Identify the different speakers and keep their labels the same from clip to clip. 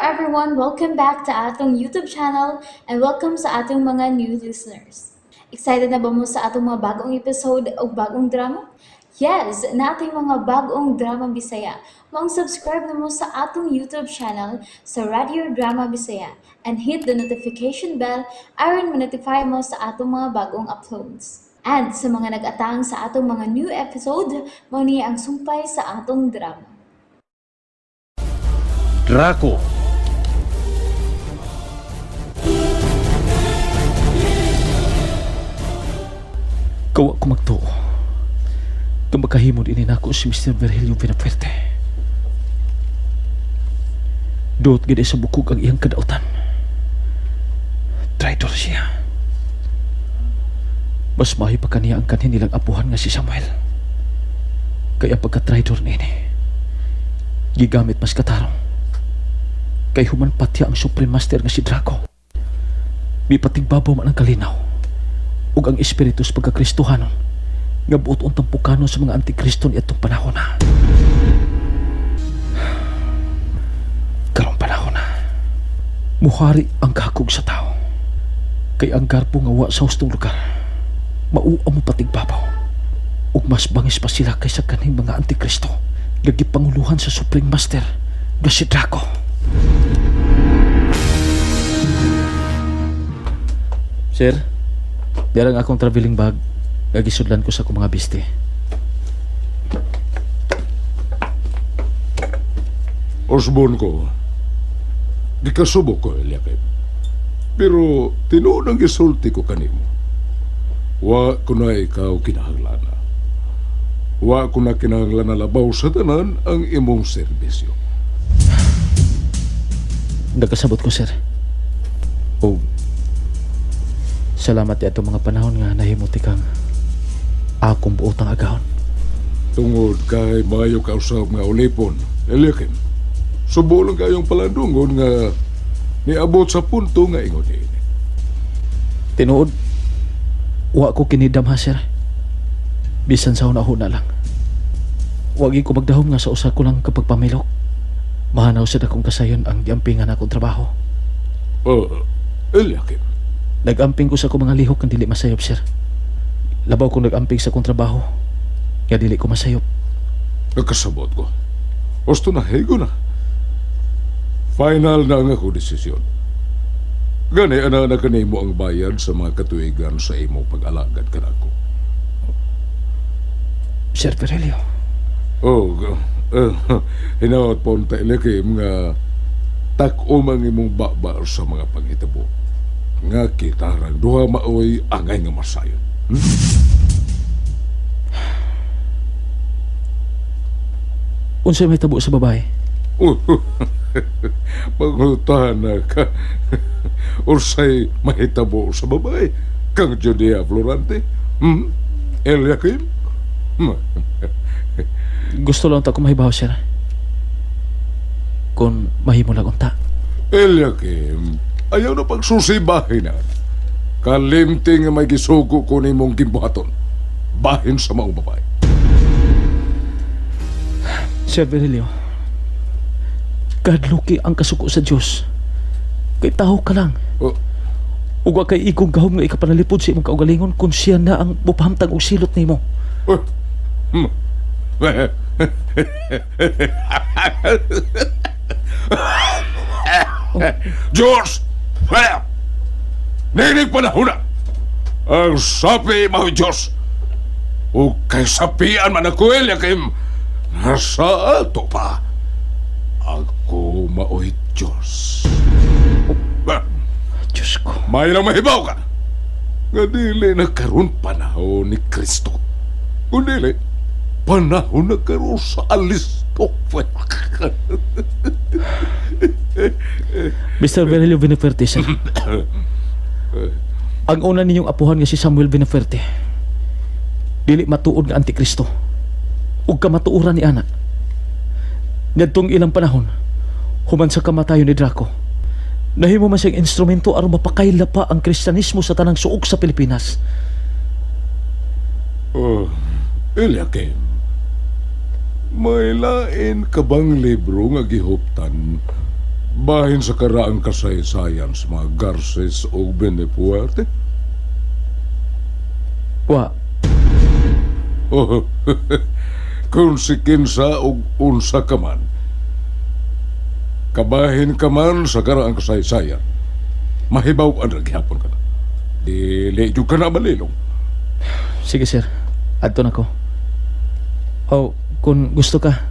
Speaker 1: everyone! Welcome back to atong YouTube channel and welcome sa atong mga new listeners. Excited na ba mo sa atong mga bagong episode o bagong drama? Yes, nating mga bagong drama Bisaya. Maong subscribe na mo sa atong YouTube channel sa Radio Drama Bisaya and hit the notification bell aron ma-notify mo sa atong mga bagong uploads. And sa mga nag-atang sa atong mga new episode, mao ni ang sumpay sa atong drama.
Speaker 2: Draco.
Speaker 3: Kawa ko magtuo. Kung makahimod ini nako si Mr. Virgilio Vinafuerte. Duot gid sa bukog ang iyang kadautan. Traitor siya. Mas mahi pa kaniya ang kanhin nilang apuhan nga si Samuel. Kaya pagka-traitor niini, gigamit mas katarong. Kay human patya ang Supreme Master nga si Draco. Mipatigbabaw man ang kalinaw ug ang espiritu sa pagkakristohanon nga buot untang pukano sa mga antikristo ni atong panahon na. Karong panahon na, muhari ang kakog sa tao. Kay ang garbo nga wa sa hustong lugar, mauam mo patigbabaw. Ug mas bangis pa sila kaysa kaning mga antikristo nga gipanguluhan sa Supreme Master nga si Draco. Sir, diyan ang akong traveling bag. Gagisudlan ko sa akong mga biste.
Speaker 4: Osborne ko, gikasubo ko, Eliakim. Pero tinuod ang gisulti ko kanimo. Wa ko na ikaw kinahanglana. Wa ko na kinahanglan na labaw sa tanan ang imong serbisyo.
Speaker 3: Nagkasabot ko, sir. O, salamat di atong mga panahon nga nahimuti kang akong buotang agahon.
Speaker 4: Tungod kay maayo ka usab nga ulipon, Eliakim. Subo lang kayong palandungon nga niabot sa punto nga ingon niini.
Speaker 3: Tinuod, wa ko kinidam ha, sir. Bisan sa huna-huna lang. Wagi ko magdahom nga sa usa ko lang kapag pamilok. Mahanaw sa akong kasayon ang giampingan akong trabaho.
Speaker 4: Oh, Eliakim.
Speaker 3: Nag-amping ko sa akong mga lihok nga dili masayop, sir. Labaw kong nag-amping sa akong trabaho nga dili ko masayop.
Speaker 4: Nagkasabot ko. Gusto na, higo na. Final na ang ako desisyon. Gani, ana na kanimo ang bayad sa mga katuigan sa imong pag-alagad kanako.
Speaker 3: Sir Virgilio.
Speaker 4: Oh, hinaot po ta Eliakim nga tak-om ang imong baba sa mga panghitabo. Nga kitarang duha maoy angay nga masayon.
Speaker 3: Unsay may tabo sa babae?
Speaker 4: Oh, pangutahan na ka. Ursay mahitabo sa babae. Kang Judea Florante. Hmm? Eliakim? Hmm.
Speaker 3: Gusto lang ta ko mahibaw, sir. Kung mahimo lang unta.
Speaker 4: Eliakim, ayaw na pagsusibahin na. Kalimti nga may gisugo ko nimong gimbuhaton. Bahin sa maong babae.
Speaker 3: Sir Virgilio, kadluki ang kasuko sa Dios. Kay taho ka lang.
Speaker 4: Oh.
Speaker 3: Ug wa kay igong gahom nga ikapanalipod sa imong kaugalingon kung siya na ang mupahamtang og silot nimo.
Speaker 4: Oh. Hmm. Diyos! Ninig panahon na! Ang sapi mga Diyos! O kay sapian man ako, Eliakim, nasa alto pa. Ako maoy Diyos.
Speaker 3: Diyos ko.
Speaker 4: May lang mahibaw ka. Nga dili na karon panahon ni Kristo. Kung dili, panahon na karon sa alisto.
Speaker 3: Mr. Virgilio Vinafuerte, sir. Ang una ninyong apuhan nga si Samuel Vinafuerte, dili matuod nga antikristo ug kamatuoran ni ana. Ngadtong ilang panahon, human sa kamatayon ni Draco, nahimo man siyang instrumento aron mapakaila pa ang Kristiyanismo sa tanang suok sa Pilipinas.
Speaker 4: Oh, Eliakim, may lain ka bang libro nga gihuptan Bahin sa karaang kasaysayan sa mga Garces o Benefuerte?
Speaker 3: Wa,
Speaker 4: Oh, kung si kinsa o unsa ka man, kabahin ka man sa karaang kasaysayan, mahibaw ang naghihapon ka na. Dili jud ka na malilong.
Speaker 3: Sige sir, adto na ko. Oh, kung gusto ka,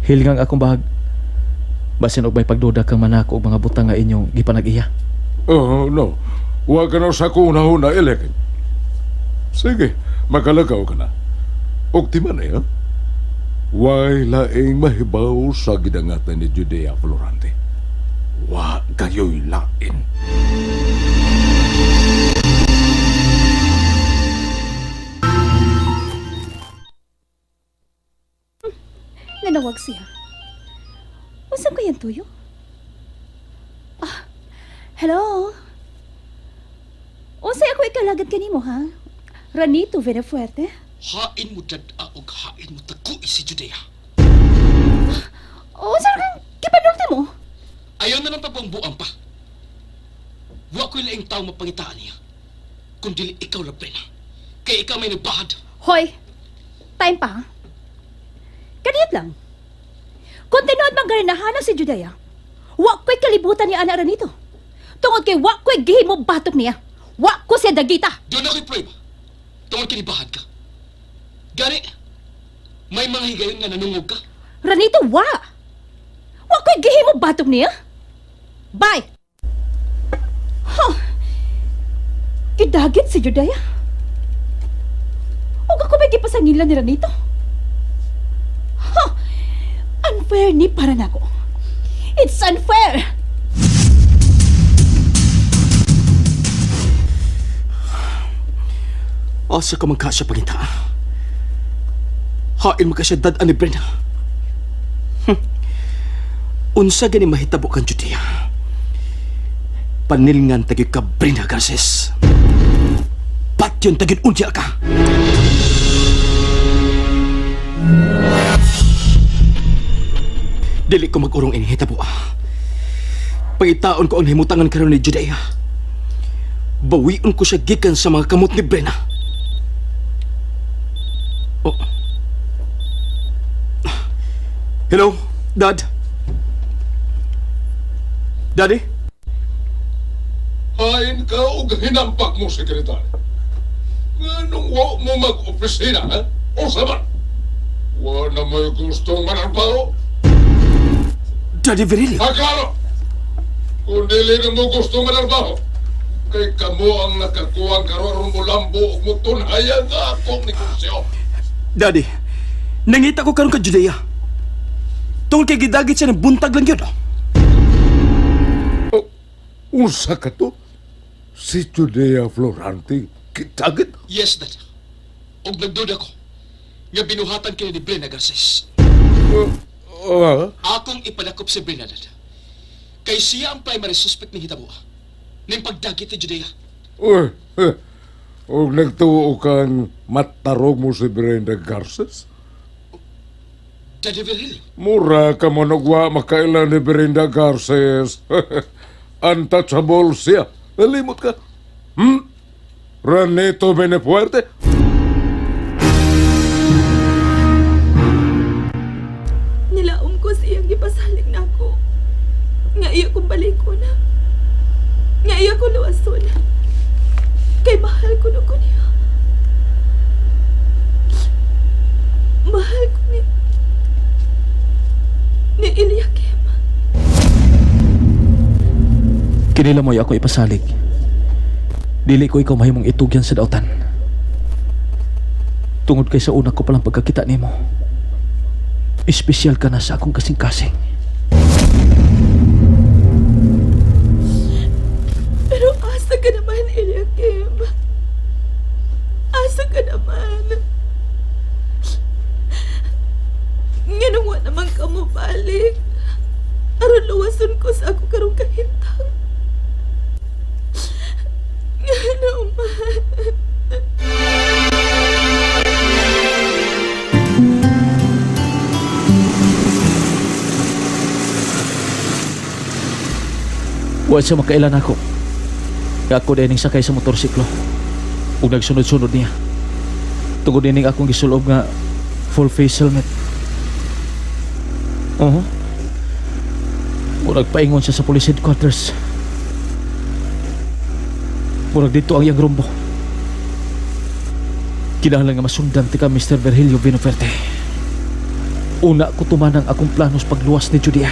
Speaker 3: hilingang akong bahag. Basin og may pagduda kang manako og mga butang nga inyong gipanag-iya.
Speaker 4: Oh, no. Huwag ka na sa kuna-huna, Eliakim. Sige, makalagaw ka na. Og timan eh, ha? Way laing mahibaw sa gidangatan ni Judea Florante. Wa kayo'y lain.
Speaker 2: Nanawag siya. Unsa ko yan tuyo? Ah, hello? Unsay ako ikalagad kanimo ha? Ranito Venafuerte?
Speaker 5: Hain mo dad-a og hain mo tagkuy si Judea.
Speaker 2: Unsa kang kipanulti mo?
Speaker 5: Ayaw na lang pabuang pa. Wa ko'y laing tao mapangitaan niya. Kung dili ikaw la Brena. Kay ikaw may nagbahad.
Speaker 2: Hoy! Time pa ha? Kaniyot lang. Kung tinuod mang garinahanan si Judea, wa ko'y kalibutan ni Ana Ranito. Tungod kay wa ko'y gihimo batok niya. Wa ko siya dagita.
Speaker 5: Doon ako'y prueba. Tungod kinibahad ka. Gani, may mga higayon nga nanungog ka.
Speaker 2: Ranito, wa! Wa ko'y gihimo batok niya. Bye! Huh. Gidagit si Judea. Ug ako may gipasangilan ni Ranito. Huh. Unfair ni para nako. It's unfair!
Speaker 5: Asa ka man ka siya pangita. Hain mo ka siya dad-an ni Brena. Unsa gani mahitabo kang Judea? Panilngan tagi ka Brena Garces. Patyon tagin unya ka. Dili ko mag-urong ini hitabo. Pangitaon ko ang himutangan karon ni Judea. Bawion ko siya gikan sa mga kamot ni Brena. Oh. Hello, Dad. Daddy?
Speaker 4: Hain ka og hinampak mo, sekretary. Nganong wa mo mag-opisina, ha? O saman? Wa na may gustong manarbaho?
Speaker 5: Daddy Virilio?
Speaker 4: Ah, klaro! Kung dili na mo gustong manarbaho, kay kamo ang nakakuha karon mo lambo ug mutunhayan nga akong negosyo.
Speaker 5: Daddy, nangita ko karon ka Judea. Tungkol kay gidagit siya ng buntag lang yun.
Speaker 4: Oh, unsa ka to? Si Judea Florante, kitagit?
Speaker 5: Yes, Dad. Og nagduda ko nga binuhatan kini ni Brena Garces. Akong ipadakop si Brena, Dad. Kay siya ang primary suspect ni Hitabua. Ning pagdagit ni Judea.
Speaker 4: Uy, eh, og nagtuo kang matarog mo si Brenda Garces?
Speaker 5: Daddy Virgilio.
Speaker 4: Mura ka mo nagwa makaila ni Brenda Garces. Untouchable siya. Nalimot ka. Ranito Benefuerte?
Speaker 6: Nilaom ko sa iyang gipasalig nako. Nga iya kong balikon. Nga iya ko luwason. Kay mahal ko na ko niya. Mahal ko ni Eliakim.
Speaker 3: Kinila mo'y ako ipasalig. Dili ko ikaw mahimong itugyan sa dautan. Tungod kay sa una ko palang pagkakita nimo. Espesyal ka na sa akong kasing-kasing.
Speaker 6: Pero asa ka naman, Eliakim. Asa ka naman. Nganong wa naman ka mo balik. Aron luwason ko sa ako karong kahintang. Ngano man.
Speaker 3: Wa siya makailan ako. Nga ako dining sakay sa motorsiklo. Ug nagsunod-sunod niya. Tungod dining akong gisulob nga full face helmet. Oo. Murag paingon siya sa police headquarters. Murag dito ang iyang rumbo. Kinahanglan nga masundan ti ka Mr. Virgilio Vinoferte. Una ko tumanang akong planos pagluwas ni Judea.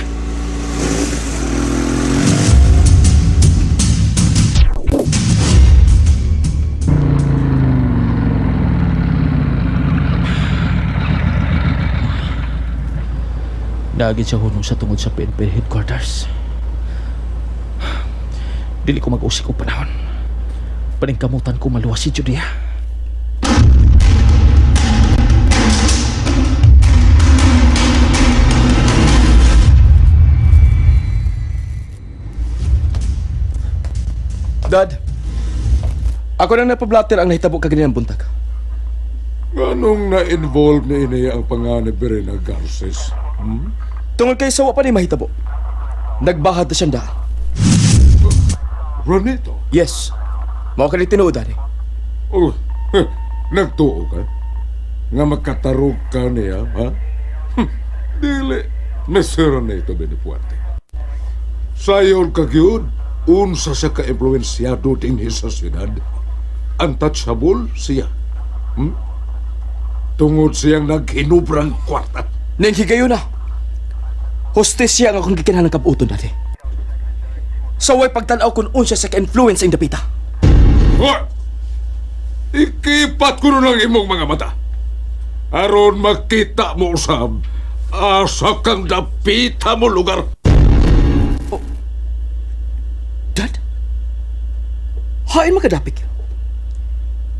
Speaker 3: Naagin siya hunong sa tungod sa PNP headquarters. Dili ko mag-usik og panahon. Paningkamutan ko maluwas si Judea.
Speaker 5: Dad, ako nang napablatter ang nahitabo kaganinang buntag.
Speaker 4: Nganong na-involve ni ini ang panganib Verena Garces? Hmm?
Speaker 5: Tungod kay sawa pa ni mahitabo. Nagbahad na siyang daan.
Speaker 4: Ranito?
Speaker 5: Yes. Mao ka ni tinuod, Daddy.
Speaker 4: Oh, heh, nagtuo ka? Nga makatarog ka niya, ha? Dili. Mr. Ranito Benifuerte. Sayon ka gyud, unsa siya ka-impluensyado dinhi sa syudad. Untouchable siya. Hmm? Tungod siyang naghinubrang kwarta.
Speaker 5: Ning higayon na. Hostesya ang akong gikinahanglan kabuton, Daddy. Saway pagtan-aw kung unsa sa ka-influence ang dapita.
Speaker 4: Hoy! Ikipat ko nun ang imong mga mata. Aron makita mo usab, asa kang dapita mo lugar.
Speaker 5: Dad? Hain makadapik.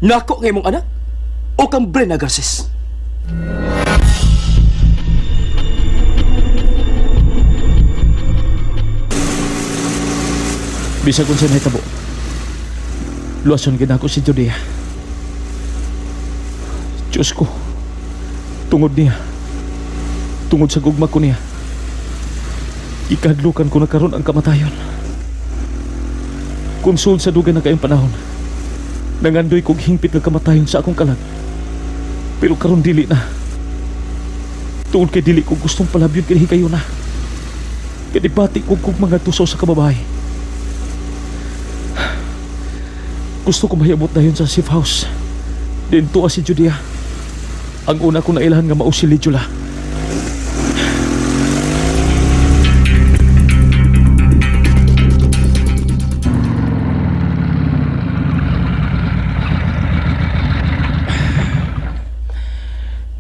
Speaker 5: Nako nga imong anak o kang Brenna Garces.
Speaker 3: Bisag unsa nahitabo. Luwason gid ako si Judea. Diyos ko. Tungod niya. Tungod sa gugma ko niya. Ikadlukan ko na karon ang kamatayon. Konsul sa dugay na kayong panahon. Nangandoy kog hingpit nga kamatayon sa akong kalag. Pero karon dili na. Tungod kay dili ko gustong palabyon kini kayo na. Kadibati ko kog mga tusaw sa kababae. Gusto ko mahiabot na yun sa safe house. Dinto si Judea. Ang una ko nailahan nga mao si Lidula.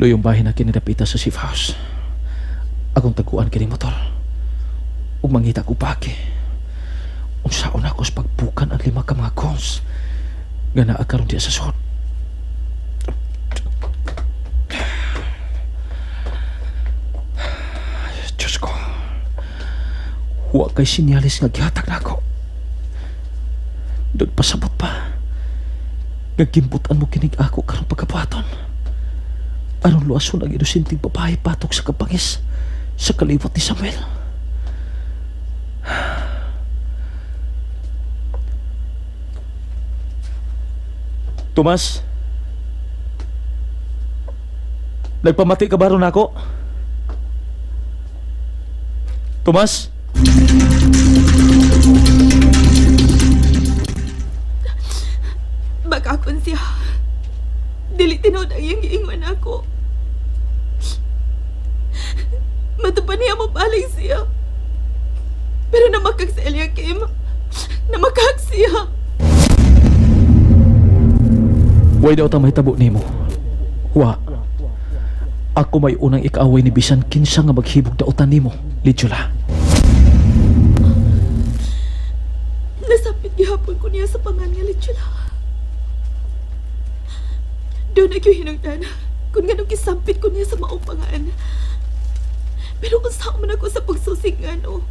Speaker 3: Luyong bahin na kinidapita sa safe house. Akong taguan kini motor. Ug mangita ko pake. Unsaon ako sa pagbukan ang lima ka mga cons nga naa karon diya sa sud. Diyos ko. Wa kay sinyalis nga gihatag nako. Nagpasabot pa. Nga gimbutan mo kinig ako karong pagkabuhaton. Aron luwason ang inosenteng babae patok sa kapangis sa kaliwat ni Samuel. Tomas? Nagpamati ka ba ron ako? Tomas?
Speaker 6: Bakakon siya. Dili tinuod ang iyang giingon ako. Matupan niya mapaling siya. Pero namakag sa Eliakim. Namakag siya.
Speaker 3: Way daw ta mahitabo nimo. Wa. Ako may unang ikaaway ni bisan kinsa nga maghibog daotan nimo, Lidula.
Speaker 6: Nasapit gihapon ko niya sa pangan nga litsula. Doon na yung hinungdan. Kung ganong kisampit ko niya sa maong pangan. Pero kung saan man ako sa pagsusingan, o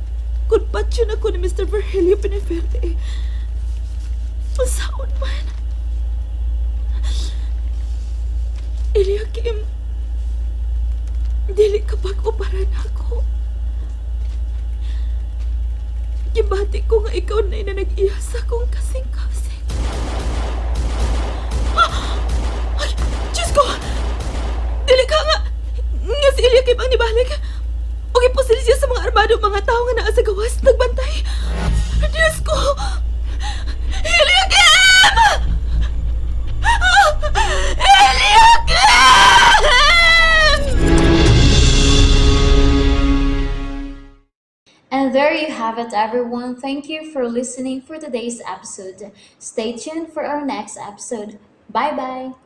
Speaker 6: kung patyon ako ni Mr. Virgilio Peneferte, kung saan man. Eliakim, dili ka bag-o para nako. Gibati ko nga ikaw na ina nag-iya sa akong kasing-kasing. Ah! Ay, Diyos ko! Dili ka nga! Nga si Eliakim ang nibalik. O gipusil siya sa mga armado mga tao nga naa sa gawas, nagbantay. Diyos ko! Eliakim! Eliakim!
Speaker 1: And there you have it, everyone. Thank you for listening for today's episode. Stay tuned for our next episode. Bye bye.